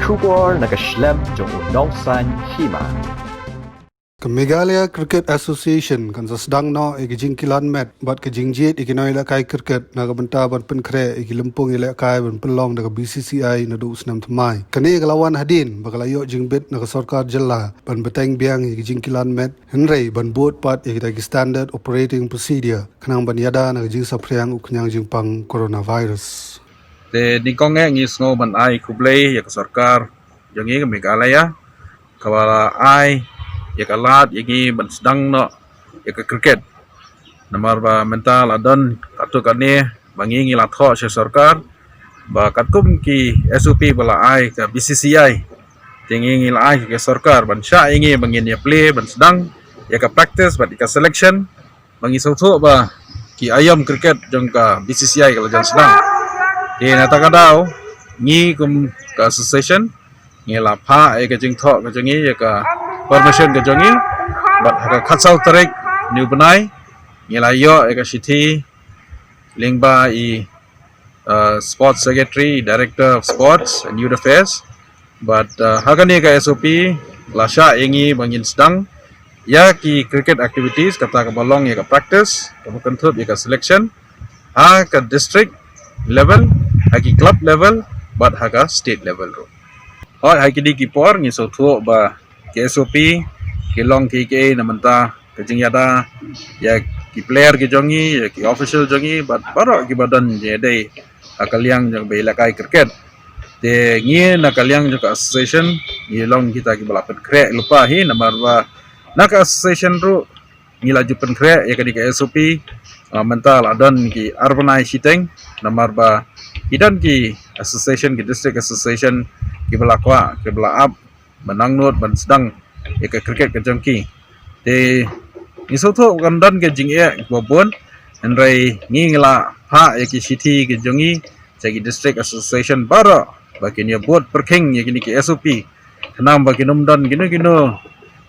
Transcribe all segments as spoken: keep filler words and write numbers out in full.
Khubor na ka shlem jong u Nongsaiñ Hima. Ka Meghalaya Cricket Association kan sa sdang noh ïa ka jingkilan met bad ka jingjied ïa ki nongïalehkai cricket na ka bynta ban pynkhreh ïa ki lympung ïalehkai ban pynlong da ka B C C I naduh u snem thymmai. Kane ka la wan hadien ba ka la ïoh jingbit na ka sorkar jylla ban bteng biang ïa ka jingkilan met, hynrei ban bud pat ïa kita ki standard operating procedure khnang ban ïada na ka jingsaphriang u khñiang jingpang coronavirus. Te nyngkong eh ngi sngew ban ai khublei ïa ka sorkar jong ngi ka Meghalaya, kaba la ai ïa ka lad ïa ngi ban sdang noh ïa ka cricket. Namar ba mynta la don katto katne ba ngi ngi la thoh sha sorkar ba katkum ki S O P ba la ai ka B C C I, te ngi ngi la ai ka sorkar ban shah ïa ngi ba ngin ïa plie ban sdang ïa ka practice bad ïa ka selection ba ngi sngewthuh ba ki aïom cricket jong ka B C C I ka la jan sdang. Te na kata ka daw ngi kum ka association ngi la phah ïa ka jingthoh ka jong ngi, ïa ka permission ka jong ngi, bad ha ka khatsaw tarik une u bnai ngi la ïoh ïa ka shithi lyngba i uh, Sports Secretary, Director of Sports and Youth Affairs. Bad uh, ha kane ka S O P la shah ïa ngi ba ngin sdang ïa ki cricket activities, kata kaba long ïa ka practice, kaba kynthup ïa ka selection ha ka district level, ha ki club level, bad ha ka state level ruh. Hooid, ha kine ki por ngi sngewthuh ba ki S O P ki long kiei kiei na bynta ka jingïada ïa ki player ki jong ngi, ïa ki official jong ngi, bad baroh kiba don jingïadei ha ka liang jong ba ïalehkai cricket. Te ngi na ka liang jong ka association ngi long kita kiba la pynkhreh lypa hi, namar ba na ka association ruh ngi la ju pynkhreh ïa kane ka S O P. Ah, mynta la don ki ar bnai shiteng, namar ba ki don ki association, ki district association kiba la kwah, kiba la ap ban angnud ban sdang ïa ka cricket ka jong ki. Te ngi sngewthuh kan don ka jingeh kaba bun, hynrei ngi ngi la phah ïa ki shithi ki jong ngi sha ki district association baroh ba kin ïa bud pyrkhing ïa kine ki S O P, khnang ba kin ym don kino kino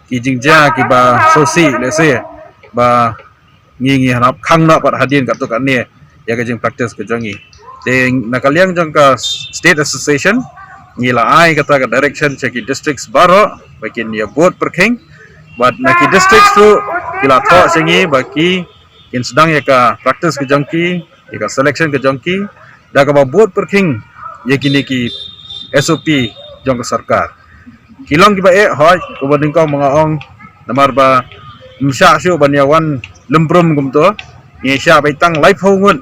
ki jingjia kiba sngewsih, lehse ba ngi ngi hap khang noh pat hadien katto katne ïa ka jingpractice ka jong ngi. Te na ka liang jong ka state association ngi la ai kata ka direction sha ki districts baroh ba kin ïa bud pyrkhing, bad na ki districts ruh ki la thoh sha ngi ba ki kin sdang ïa ka practice ka jong ki, ïa ka selection ka jong ki da kaba bud pyrkhing ïa kine ki S O P jong ka sorkar. Ki long kiba eh, hooid, kaba nyngkong ba nga ong, namar ba ym shah shuh ban ïa wan lymbrum kumto. Ngi shah beit tang laiphew ngut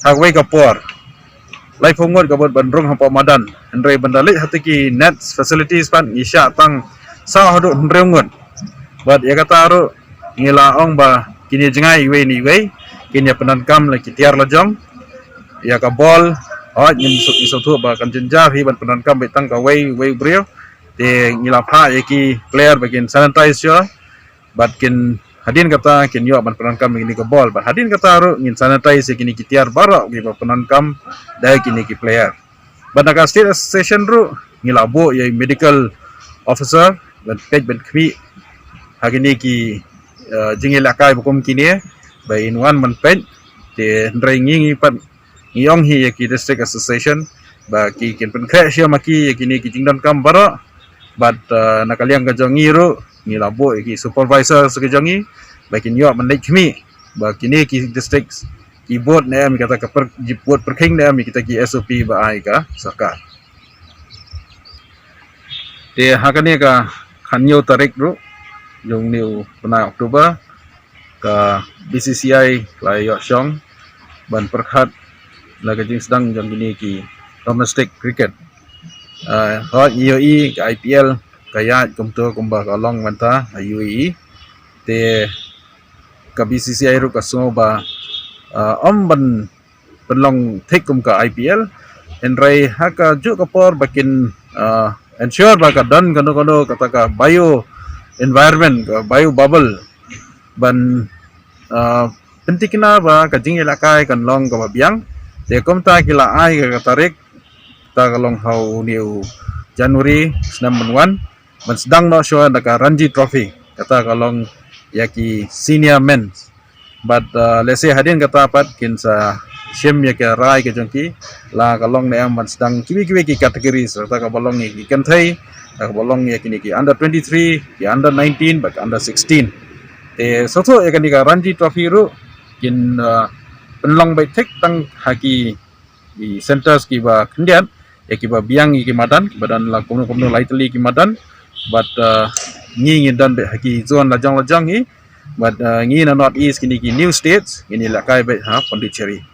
ha kawei ka por, laiphew ngut ka bud ban rung hapoh madan, hynrei ban da leit ha kito ki nets facilities pat ngi shah tang saw haduh hynriew ngut. Bad ïa kata ruh ngi la ong ba kin ïa jngai iwei na iwei, kin ïa pyndonkam la ki tiar la jong. Ïa ka bol, hooid, ngi sngewthuh ba kan jynjar hi ban pyndonkam beit tang kawei wei u briew. Te ngi la phah ïa ki player ba kin sanitize shuwa bad kin, hadien kata kin ïoh ban pyndonkam ïa kine ka bol, bad hadien kata ruh ngin sanitize ïa kine ki tiar baroh kiba pyndonkam da kine ki player. Bad na ka state association ruh ngi la buh ïa i medical officer ban peit ban khmih ha kine ki, eh, jingïalehkai ba kum kine, ba in wan ban peit. Te hynrei ngi ngi pat ngi ong hi ïa ki district association ba ki kin pynkhreh shuwa ma ki ïa kine ki jingdonkam baroh. Bad, eh, na ka liang ka jong ngi ruh ngi la buh ïa ki supervisor sa ka jong ngi ba kin ïoh ban leit khmih ba kine ki districts ki bud ne em ïa kata ka per, ki bud pyrkhing ne em ïa kita ki S O P ba ai ka sorkar. Te ha kane ka khathynñiew tarik ruh jong une u bnai October, ka B C C I la ïoh shong ban pyrkhat la ka jingsdang jong kine ki domestic cricket. Ah, hooid, ngi ïohi ka I P L ka ïaid kumto kumba ka long mynta ha U A E. Te ka B C C I ruh ka sngew ba, ah, ym ban pynlong thik kum ka I P L. Hynrei ha kajuh ka por ba kin, ah, ensure ba ka don kano kano kata ka bio environment, ka bio bubble, ban, ah, pynthikna ba ka jingïalehkai kan long kaba biang. Te kumta ki la ai ka, ka tarik, kata ka long ha une u January snem ban wan, ban sdang noh shuwa da ka Ranji Trophy, kata ka long ïa ki senior men. Bad, uh, lehse hadien kata pat kin sa shim ïa ka rai ka jong ki la ka long ne em ban sdang kiwei kiwei ki categories, kata kaba long ïa ki kynthei, kata kaba long ïa kine ki under twenty-three, ki under nineteen bad under sixteen. Te shuh shuh ïa kane ka Ranji Trophy ruh kin pynlong beit thik tang ha ki centres kiba khyndiat, ïa kiba biang ïa ki madan, kiba don la kumno kumno lai tylli ki madan. Bad ngi ngi don beit ha ki zone lajong lajong ngi. Bad ngi na North East, kine ki new states, ngi ngi lehkai beit ha Pondicherry.